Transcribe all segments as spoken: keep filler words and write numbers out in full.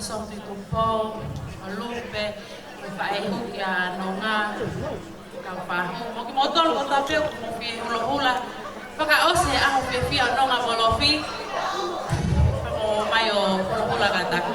Sofi Kupo, ʻa Lupe, ʻa Faʻehu kia Nonga, Kaufahu, mo kimoutolu kotoa pē ʻoku mou fie hulohula fakaʻosi e ʻaho fiefia ʻo Nonga mo Lofi. Pea mou ō mai ʻo hulohula kātaki.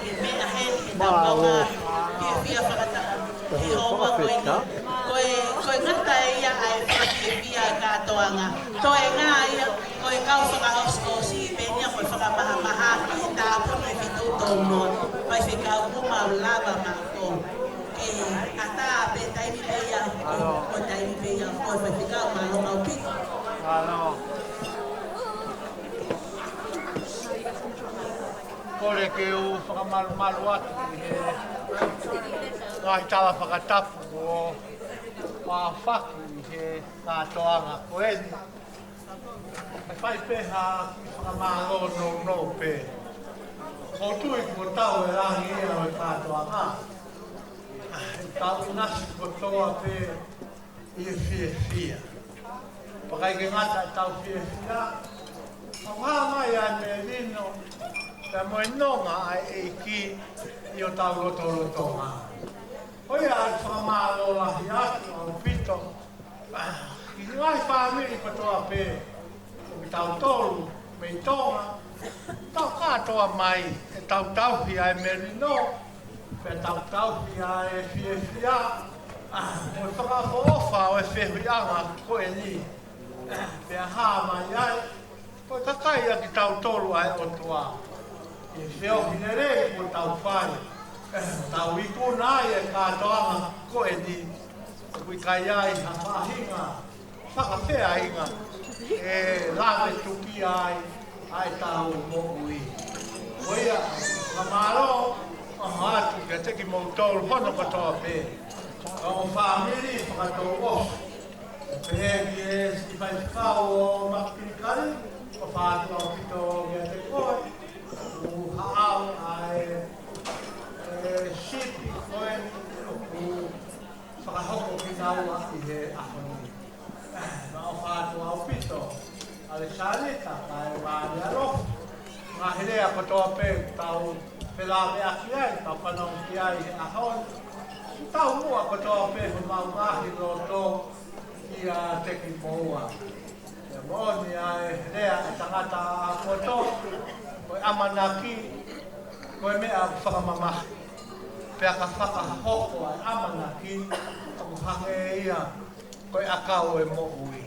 Ke meʻa heni he taumuʻa fiefia fakataha he houa ko eni. Ko e, ko e ngata ia ʻa e fakafiefia ʻa e kātoanga. Toe ngā ia, ko e kau fakaʻosiʻosi pē nia, ko e fakamahamahaki he tāpuni e fitu tolu noa. Faifekau, kuo mau lava maʻu ko e ʻatā pē taimi pē ia, ko e taimi pē ia, ko e faifekau, mālō ʻaupito. Mālō. Kole ke u fakamalumalu atu ʻi he ngaahi tala fakatapu kuo aofaki ʻi he kātoanga ko eni. ʻE fai pē ha kiʻi fakamālō nounou pē. ʻOku ou tui kuo tau e lahi ia ʻo e kātoanga. ʻE tau ʻinasi kotoa pē ʻi he fiefia. Pea ʻikai ke ngata ʻetau fiefia, ʻoku hā mai ʻa e melino pea mo e nonga ʻa e ʻEiki ʻi hotau lotolotonga. Ko ia ʻoku ou fakamālō lahi atu ʻaupito ki he ngaahi fāmili kotoa pē ʻo kitautolu mei Tonga, tau kātoa mai ʻetau tauhi ʻa e melino, pea tau tauhi ʻa e fiefia, ʻa, mo e fakaʻofoʻofa ʻo e fehuʻiʻanga ko eni. Pea hā mai ai, ko e kakai ʻa kitautolu ʻa e ʻOtua. ʻI he feohi lelei kuo tau fai, tau ikuna ai e kātoanga ko eni. ʻOku ʻikai ai ha faʻahinga fakafeʻunga ʻe lave tukia ai ʻa ʻetau moʻui. Ko ia, fakamālō atu kiate kimoutolu hono kotoa pē. Kau fāmili fakatouʻosi. Pehē ki he siʻi faifekau ʻo Makilikali, ʻofa atu ʻaupito kiate koe. ʻOku haʻu ʻa e, e sipi ko eni ʻoku fakahoko kinaua ʻi he ʻaho ni. Naʻa ʻofa atu ʻaupito ʻAlesānita kae mālie ʻalofi. Ngaahi lea kotoa pē tau felāveʻaki ai, tau fanongo ki ai he ʻaho ni. Taumuʻa kotoa pē homau ngaahi loto kiate kimoua. Pea moʻoni ʻa e lea ʻa e tangata ʻa Poto, ko e ʻamanaki, ko e meʻa ʻoku fakamamahi. Pea ka fakahoko ʻa e ʻamanaki, ʻoku hangē ia ko e ʻakau ʻo e moʻui.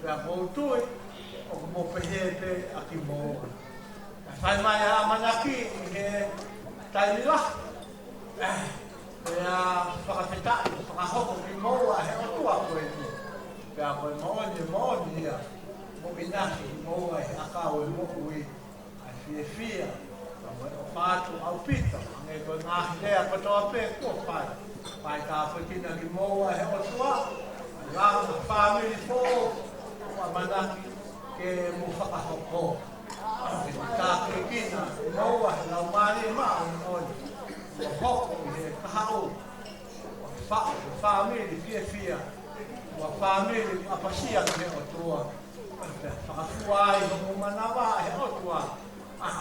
Pea ʻoku ou tui, ʻoku mou pehē pē ʻa kimoua. Naʻe fai mai ʻa e ʻamanaki ʻi he taimi lahi. Pea fakafetaʻi, fakahoko kimoua ʻe he ʻOtua ko eni. Pea ko e moʻoni, moʻoni ia, mou ʻinasi kimoua ʻi he ʻakau ʻo e moʻui. ʻA e fiefia, ka mo e ʻofa atu ʻaupito, hangē ko e ngaahi lea kotoa pē kuo fai. Fai tāpuekina kimoua ʻe he ʻOtua, ʻa e langa fāmili foʻou, ʻoku ʻamanaki ke mou fakahoko. Ke mou tāpuekina kimoua ʻe he Laumālie Māʻoniʻoni. Kuo hoko ʻi he kahaʻu, ʻo e fa-, ʻo e fāmili fiefia, ʻo e fāmili ʻapasia ki he ʻOtua. Pea fakafua ai hoʻomou manava ʻe he ʻOtua. ʻA,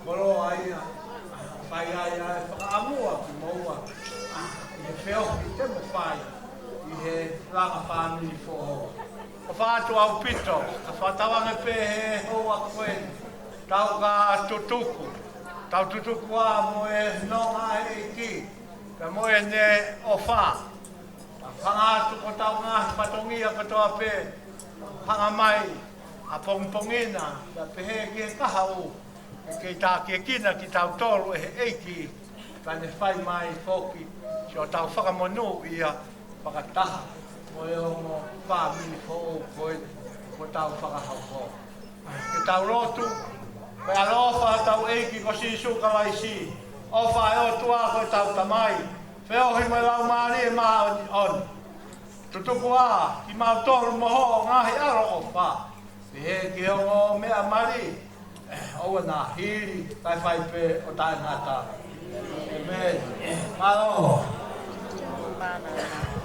koloa ia, ʻa, fai ai ʻa e fakaʻamua kimoua. ʻA, ʻi he feohi te mou fai, ʻi he langa fāmili foʻou. ʻOfa atu ʻaupito, ka fakatauange pē he houa ko eni. Tau ka tutuku, tau tutuku ā mo e nonga ʻa e ʻEiki, pea mo ʻene ʻofa. Ka hanga atu ko ʻetau ngaahi fatongia kotoa pē, hanga mai ʻapongipongi na, pea pehē ki he kahaʻu, ʻe kei tākiekina kitautolu ʻe he ʻEiki, ka ne fai mai foki, siʻotau fakamonūʻia fakataha mo e ongo fāmili foʻou ko eni, kuo tau fakahoko. Ke tau lotu. Ko e ʻaloʻofa ʻa hotau ʻEiki ko Sīsū Kalaisi, ʻofa ʻa e ʻOtua ko ʻetau Tamai, feohi mo e Laumālie Māʻoniʻoni, tutuku ā kimautolu mo hoʻo ngaahi ʻaloʻofa, pehē ki he ongo meʻa mali, ʻoua naʻa hili, kae fai pē ʻo taʻengata. ʻĒmeni. Mālō.